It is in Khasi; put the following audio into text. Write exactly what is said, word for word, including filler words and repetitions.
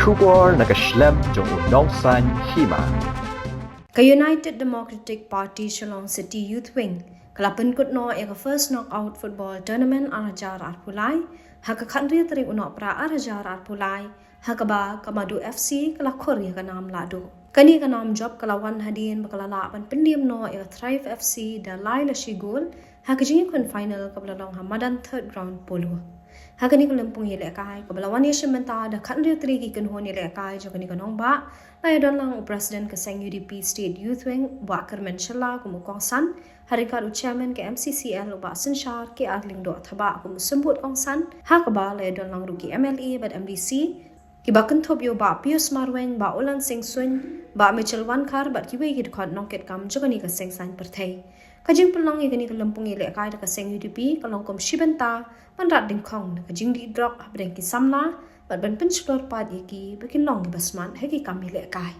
Khubor na ka shlem jong u nongsaiñ hima. Ka United Democratic Party Shillong City Youth Wing ka la pynkut noh ïa ka first knockout football tournament ar hajar arphew lai ha ka khathynriew tarik u Nohprah ar hajar arphew lai, ha kaba ka Madu F C ka la khur ïa ka nam lahduh. Kane ka nam jop ka la wan hadien ba ka la lah ban pynliem noh ïa ka Thrive F C da lai la shi gol ha ka jingïakhun final kaba la long ha madan Third Ground Polo. Ha kane ka lympung ïalehkai kaba la wan ïashim bynta da khathynriew tylli ki kynhun ïalehkai jong kane ka nongbah, la ïadon lang u President ka seng U D P State Youth Wing, Bah Kyrmen Shylla, kum u kongsan, ha ryngkat u Chairman ka M C C L, u Bah Synshar K R Lyngdoh Thabah, kum u symbud kongsan, ha kaba la ïadon lang ruh ki M L A bad M D C, kiba kynthup ïa u Bah Pius Marwein, Bah Ulan Singh Suin, Bah Mitchell Wankhar bad kiwei ki dkhot nongkitkam jong kane ka seng saiñ pyrthei. Ka jingpynlong ïa kane ka lympung ïalehkai da ka seng U D P ka long kum shi bynta ban rat dyngkhong na ka jingdih drok hapdeng ki samla bad ban pynshlur pat ïa ki ba kin long kiba smat ha ki kam ïalehkai.